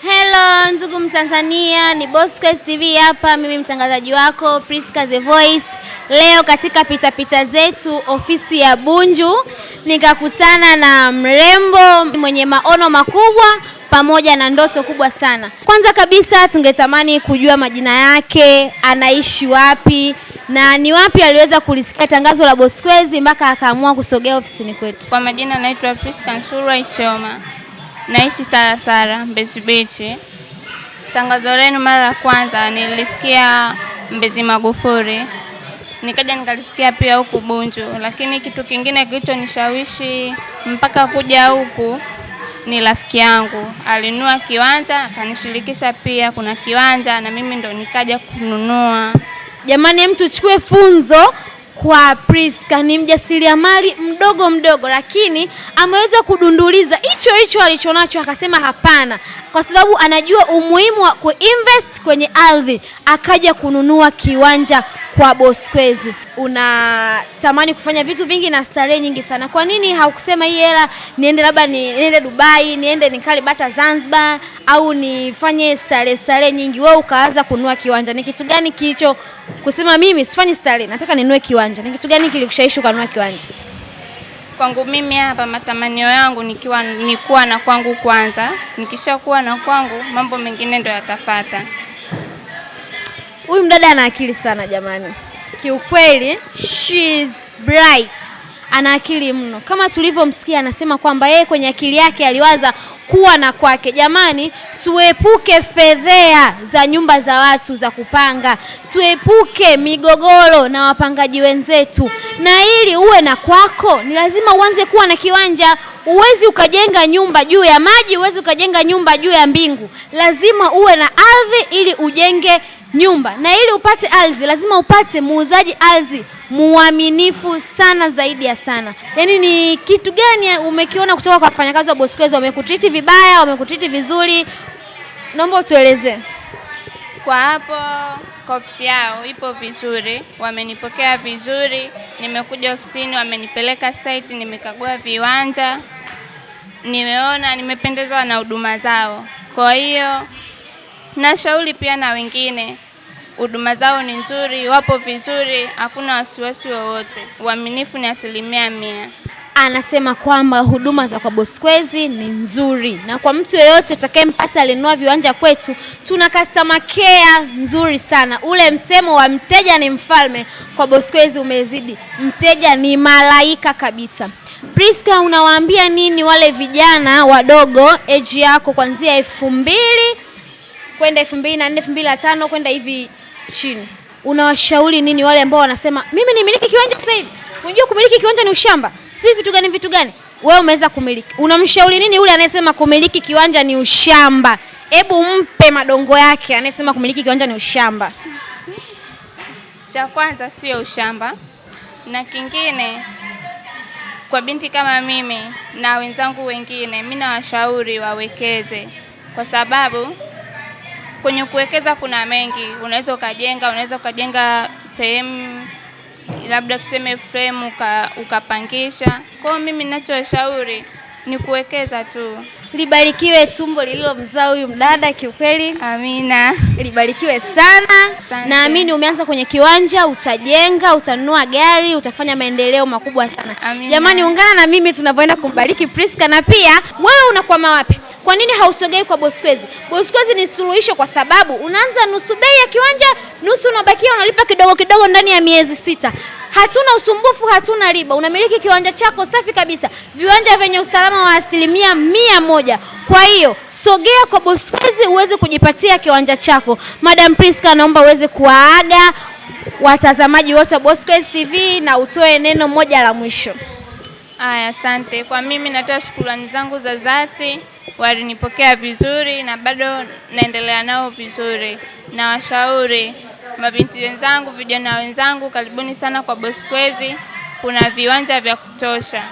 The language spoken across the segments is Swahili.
Hello ndugu Mtanzania, ni Bosquez TV hapa, mimi mtangazaji wako Priska The Voice. Leo katika pitapita zetu ofisi ya Bunju nikakutana na mrembo mwenye maono makubwa pamoja na ndoto kubwa sana. Kwanza kabisa tungetamani kujua majina yake, anaishi wapi na ni wapi aliweza kulisikia tangazo la Bosquez mpaka akaamua kusogea ofisini kwetu. Kwa majina naitwa Priska Nsurwa Ichoma, naishi Sarasara, Mbezi Beach. Tangazo lenu mara ya kwanza nilisikia Mbezi Magufuli, nikaja nikalisikia pia huku Bunju, lakini kitu kingine kilichonishawishi mpaka kuja huku ni rafiki yangu alinunua kiwanja akanishirikisha pia kuna kiwanja, na mimi ndo nikaja kununua. Jamani, mtu chukue funzo kwa Priska. Ni mjasiriamali mdogo mdogo, lakini ameweza kudunduliza hicho hicho alichonacho, akasema hapana, kwa sababu anajua umuhimu wa kuinvest kwenye ardhi, akaja kununua kiwanja kwa Bosquez. Unatamani kufanya vitu vingi na starehe nyingi sana, kwa nini haukusema hii hela niende labda niende Dubai, niende nikale bata Zanzibar, au nifanye starehe starehe nyingi? Wewe ukaanza kununua kiwanja, ni kitu gani kilicho kusema mimi sifanyi starehe, nataka ninunue kiwanja? Ni kitu gani kilikushawishi ukanunua kiwanja? Kwangu mimi hapa matamanio yangu nikiwa ni kuwa na kwangu kwanza, nikishakuwa na kwangu mambo mengine ndo yatafata. Huyu mdada ana akili sana jamani, kiukweli she's bright, ana akili mno. Kama tulivyomsikia anasema kwamba yeye kwenye akili yake aliwaza kuwa na kwake. Jamani, tuepuke fedhea za nyumba za watu za kupanga, tuepuke migogoro na wapangaji wenzetu, na ili uwe na kwako ni lazima uanze kuwa na kiwanja. Huwezi ukajenga nyumba juu ya maji, huwezi ukajenga nyumba juu ya mbingu. Lazima uwe na ardhi ili ujenge nyumba, na ili upate ardhi lazima upate muuzaji ardhi muaminifu sana, zaidi ya sana. Yaani ni kitu gani umekiona kutoka kwa wafanyakazi wa Bosquez? Wamekutriti vibaya, wamekutriti vizuri? Naomba utuelezee. Kwa hapo kwa ofisi yao ipo vizuri, wamenipokea vizuri. Nimekuja ofisini, wamenipeleka site, nimekagua viwanja, nimeona, nimependezwa na huduma zao. Kwa hiyo nashauri pia na wengine, huduma zao ni nzuri, wapo vizuri, hakuna wasiwasi wowote, uaminifu ni 100%. Anasema kwamba huduma za kwa Bosquez ni nzuri, na kwa mtu yeyote utakayempata alinunua viwanja kwetu, tuna customer care nzuri sana. Ule msemo wa mteja ni mfalme kwa Bosquez umezidi, mteja ni malaika kabisa. Priska, unawaambia nini wale vijana wadogo age yako kuanzia 2000 kwenda 2004, 2005 kwenda hivi chini? Unawashauri nini wale ambao wanasema mimi nimiliki kiwanja sasa hivi? Unajua kumiliki kiwanja ni ushamba, si vitu gani vitu gani? Wewe umeweza kumiliki, unamshauri nini yule anayesema kumiliki kiwanja ni ushamba? Hebu mpe madongo yake anayesema kumiliki kiwanja ni ushamba. Cha kwanza sio ushamba, na kingine kwa binti kama mimi na wenzangu wengine, mimi nawashauri wawekeze, kwa sababu kwenye kuwekeza kuna mengi. Unaweza ukajenga, unaweza ukajenga sehemu labda tuseme frame ukapangisha. Kwa hiyo mimi ninachoshauri ni kuwekeza tu. Libarikiwe tumbo lililomzaa huyu mdada, kiukweli. Amina. Libarikiwe sana. Naamini umeanza kwenye kiwanja, utajenga, utanunua gari, utafanya maendeleo makubwa sana. Amina. Jamani, ungana na mimi tunavyoenda kumbariki Priska. Na pia wewe unakwama wapi? Kwa nini hausogei kwa Bosquez? Bosquez ni suluhisho, kwa sababu unaanza nusu bei ya kiwanja, nusu unabakia unalipa kidogo kidogo ndani ya miezi 6. Hatuna usumbufu, hatuna riba. Unamiliki kiwanja chako safi kabisa, viwanja vyenye usalama wa 100%. Kwa hiyo sogea kwa Bosquez uweze kujipatia kiwanja chako. Madam Priska, naomba uweze kuwaaga watazamaji wote wa Bosquez TV na utoe neno moja la mwisho. Aya, asante. Kwa mimi natoa shukrani zangu za dhati, walinipokea vizuri na bado naendelea nao vizuri. Na washauri mabinti wenzangu, vijana wenzangu, karibuni sana kwa Bosquez, kuna viwanja vya kutosha.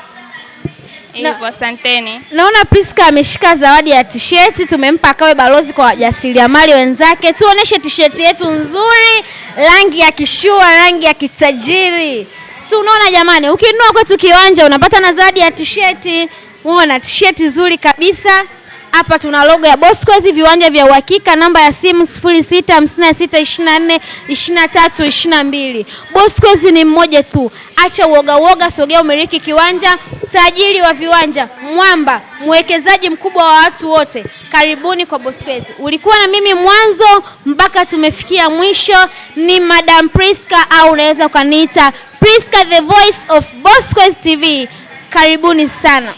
Hivyo asanteni. Naona Priska ameshika zawadi ya t-shirt, tumempa akawe balozi kwa wajasiriamali wenzake. Tuoneshe t-shirt yetu nzuri, rangi ya kishua, rangi ya kitajiri. Si unaona jamani, ukinunua kwetu kiwanja unapata na zawadi ya tisheti. Umeona tisheti nzuri kabisa. Hapa tuna logo ya Bosquez, viwanja vya uhakika, namba ya simu 0656242322. Bosquez ni mmoja tu. Acha uoga uoga, sogea umiliki kiwanja. Tajiri wa viwanja, mwamba, mwekezaji mkubwa wa watu wote. Karibuni kwa Bosquez. Ulikuwa na mimi mwanzo mpaka tumefikia mwisho. Ni Madam Priska au unaweza ukaniita Priska the voice of Bosquez TV. Karibuni sana.